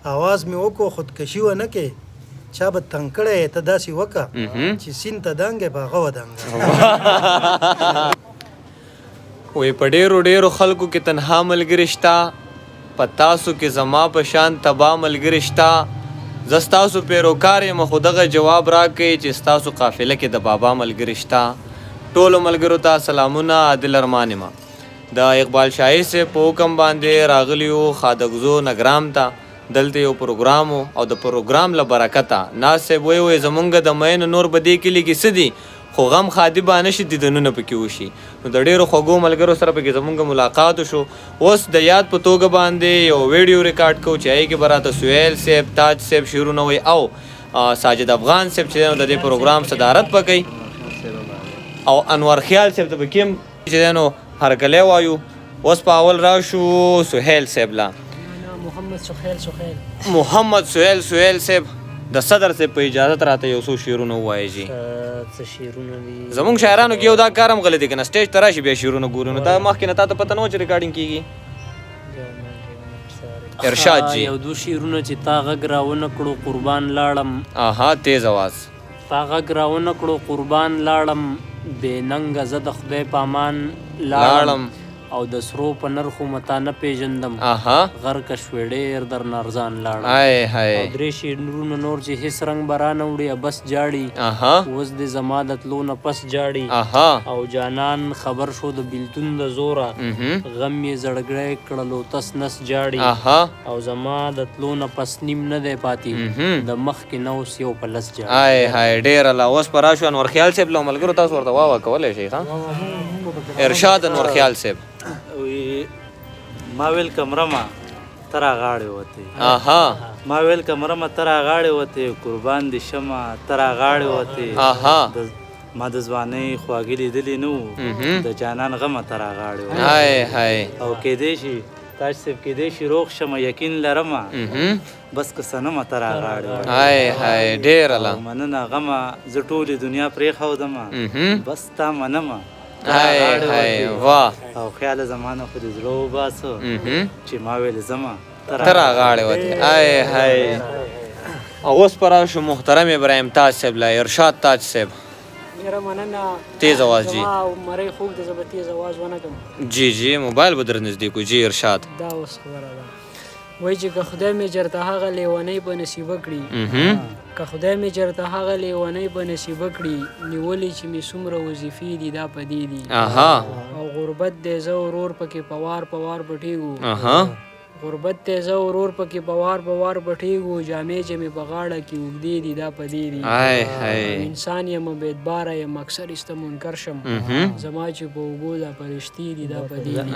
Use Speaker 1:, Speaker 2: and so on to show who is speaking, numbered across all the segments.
Speaker 1: اواز مې وکړو خودکشي ونه کې، چا به تنګ کړی یې، ته داسې وکه چې سیند ته دانګې په هغه ودانګه.
Speaker 2: وی په ډیرو ډیرو خلکو کې تنها ملګري شته، په تاسو کې زما په شان تباه ملګري شته. زه ستاسو پیروکار یم، خو دغه جواب راکړئ چې ستاسو قافله کې د بابا ملګري شته. ټولو ملګرو ته سلامونه، عادل ارمان یم. د اقبال شاهي صاحب په حکم باندې راغلی یو خادکزو نګرام ته. دلته یو پروګرام و او د پروګرام له برکته ناز صاحب وی وی زمونږ د مینو نور به دې کلي کې څه دي، خو غم ښادي به نه شي، دیدنونه پکې وشي. نو د ډېرو خوږو ملګرو سره پکې زمونږ ملاقات وشو. اوس د یاد په توګه باندې یو ویډیو ریکارډ کوو چې هغې کې به راته سهیل صاحب، تاج صاحب شعرونه وایي او ساجد افغان صاحب چې دی نو د دې پروګرام صدارت به کوي، او انور خیال صاحب ته پکې هم چې دی نو هرکلی وایو. اوس په اول راشو سهیل صاحب له.
Speaker 3: محمد سهیل سهیل.
Speaker 2: محمد سهیل سهیل صاحب د صدر صاحب په اجازت راته یو څو شعرونه ووایي جی.
Speaker 3: څه شعرونه دي؟
Speaker 2: زمونږ شاعرانو کې یو دا کار هم غلطي کنه، سټیج ته راشي بیا شعرونه ګوري، نو دا مخکې نه تا ته پته نه وه چې ریکارډینګ کیږي. ارشاد جی.
Speaker 3: یو دوه شعرونه چې تا غږ راونه کړو قربان لاړم.
Speaker 2: اها، تیز اواز.
Speaker 3: تا غږ راونه کړو قربان لاړم، بې ننګه زه د خدای پامان لاړم، او د سرو په نرخو متا نه پیژندم، غرق شوې ډېر درنه ارزان لاړم. او درې شعرونه نور چې هیڅ رنګ به رانه وړي بس جاړي، اوس دې زما د تلو نه پس جاړي، او جانان خبر شو د بیلتون د زوره، غم یې زړګی کړلو تس نس جاړي، او زما د تلو نه پس نیم نه دی پاتې، د مخکې نه اوس یو په لس جاړي.
Speaker 2: آی های، ډېر الله. اوس به راشو انور خیال صاحب له ملګرو، تاسو ورته وا وا کولی شئ. ښه، ارشاد انور خیال صاحب.
Speaker 4: ما ویل کمرمه تر غاړې وته. ما ویل کمرمه تر غاړې وته، قربان دې شمه تر غاړې وته. ما د ځوانۍ خواږه لیدلي نه وو، د جانان غمه تر غاړې وته.
Speaker 2: های های.
Speaker 4: او کېدای شي تاج صاحب کېدای شي روغ شمه یقین لرمه، بس که صنمه تر غاړې وته.
Speaker 2: های های، ډېر الله.
Speaker 4: مننه غمه زه ټولې دنیا پرېښودمه، بس تا منمه.
Speaker 2: های های، واه.
Speaker 4: او خیال زمانه خو دې زړه وباسه چې ما ویل زما
Speaker 2: تر غاړې وته. های های. او اوس پر راشو محترم ابراهیم تاج صاحب له. ارشاد تاج صاحب.
Speaker 3: ډېره مننه.
Speaker 2: تیز اواز جی.
Speaker 3: زما مرۍ خوږ دی، زه به تیز اواز ونه کړم.
Speaker 2: جی جی، موبایل به در نږدې کو جی. ارشاد.
Speaker 3: دا اوس خبره ده، وایي چې که خدای مې چېرته هغه لیونۍ په نصیبه کړي، که خدای مې چېرته هغه لیونۍ په نصیبه کړي، نیولې چې مې څومره وظیفې دي دا په دې دي. او غربت دی زه ورور پکې په وار په وار پټېږو، غربت دی زه ورور پکې په وار په وار پټېږو، جامې چې مې په غاړه کې اوږدې دي دا په دې دي. انسان یم بې اعتباره یم، اکثر ایسته منکر شم، زما چې په اوږو دا فرشتې دي دا په دې دي.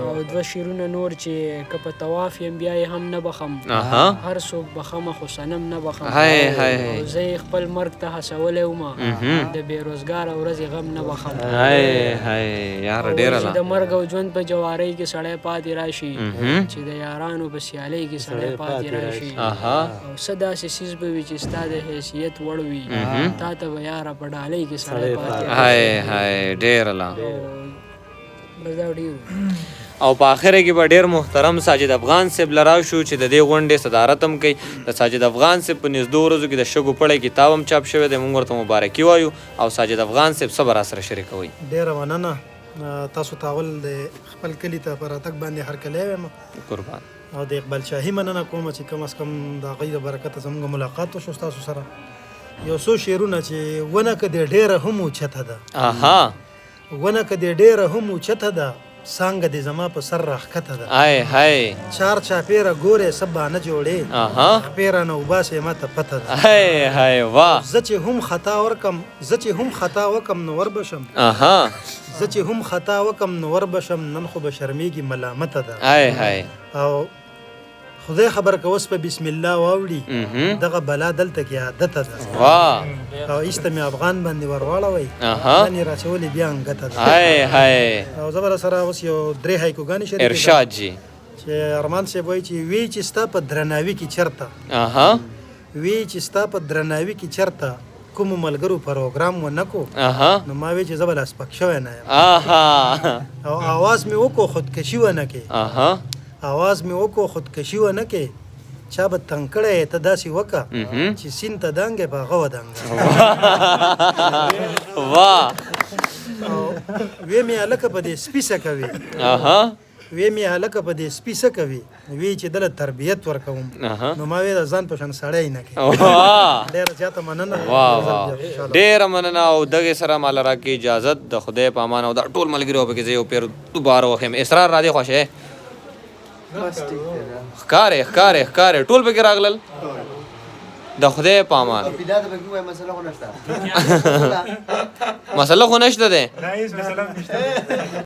Speaker 3: او دوه شعرونه نور چې که په طواف یم بیا یې هم نه بخم، هر څوک بخمه خو صنم نه بخم، او زه یې خپل مرګ ته هڅولی وم، د بې روزګاره ورځې غم نه بخم.
Speaker 2: یاره ډېره.
Speaker 3: چې د مرګ او ژوند په جوارۍ کې سړی پاتې راشي، چې د یارانو په سیالۍ کې سړی پاتې راشي، او څه داسې څیز به وي چې ستا د حیثیت وړ وي، تا ته به یاره په ډالۍ کې سړی پاتې راشي.
Speaker 2: های های، ډېر الله.
Speaker 3: بس دا ډېر.
Speaker 2: او په اخره کې به ډېر محترم ساجد افغان صاحب له راشو چې د دې غونډې صدارت هم کوي. د ساجد افغان صاحب په نږدو ورځو کې د شګو پړی کتاب هم چاپ شوی دی، موږ ورته مبارکي وایو. او ساجد افغان صاحب څه به راسره شریکوئ؟
Speaker 1: ډېره مننه. تاسو ته اول د خپل کلي ته په راتګ باندې هرکلی وایم.
Speaker 2: قربان.
Speaker 1: او د اقبال شاهي مننه کوم چې کم از کم د هغوی د برکته زموږ ملاقات وشو ستاسو سره. یو څو شعرونه چې ونه که دې ډېره هم اوچته ده، ونه که دې ډېره هم اوچته ده، څانګه دې زما په سر راښکته ده. چار چاپېره ګورې څه بانه جوړې، خپې رانه وباسې ما ته پته ده.
Speaker 2: واه.
Speaker 1: زه چې هم خطا ورکم، زه چې هم خطا وکم نو ور به شم، زه چې هم خطا وکم نو ور به شم، نن خو به شرمېږي ملامته ده. او خدای خبر که اوس په بسم الله واوړي، دغه بلا دلته کې عادت ده. او ایسته مې افغان باندې ورواړوئ، نن یې راچولې بیا انګته ده. او زه به سره اوس یو درې هایکوګانې شریکې کړم.
Speaker 2: ارشاد جی.
Speaker 1: چې ارمان صاحب وایي چې وی چې ستا په درناوي کې چېرته، وی چې ستا په درناوي کې چېرته کومو ملګرو پروګرام ونه کو، نو ما وی چې زه به لا سپک شوی نه یم. او اواز مې وکړو خودکشي ونه کې، اواز مې وکړو خودکشي ونه کې، چا به تنګ کړی ته داسې وکه چې سین ته دانګې په هغه ودانګه.
Speaker 2: واه.
Speaker 1: او وې مې هلکه په دې سپي څه کوې؟ وې مې هلکه په دې سپي څه کوې؟ وی چې دله تربیت ورکوم، نو ما وې د ځان په شان سړی نه کوي. ډېره زیاته مننه.
Speaker 2: واه واه، ډېره مننه. او دغه سره مال راکې اجازت، د خدای په امان. او دا ټول ملګري او پکې زه یو پیر دوباره وخیم. اسرار را دی خوښه ښکارې ښکارې ښکارې، ټول پکې راغلل. د خدای په امان. مسله خو نشته دی.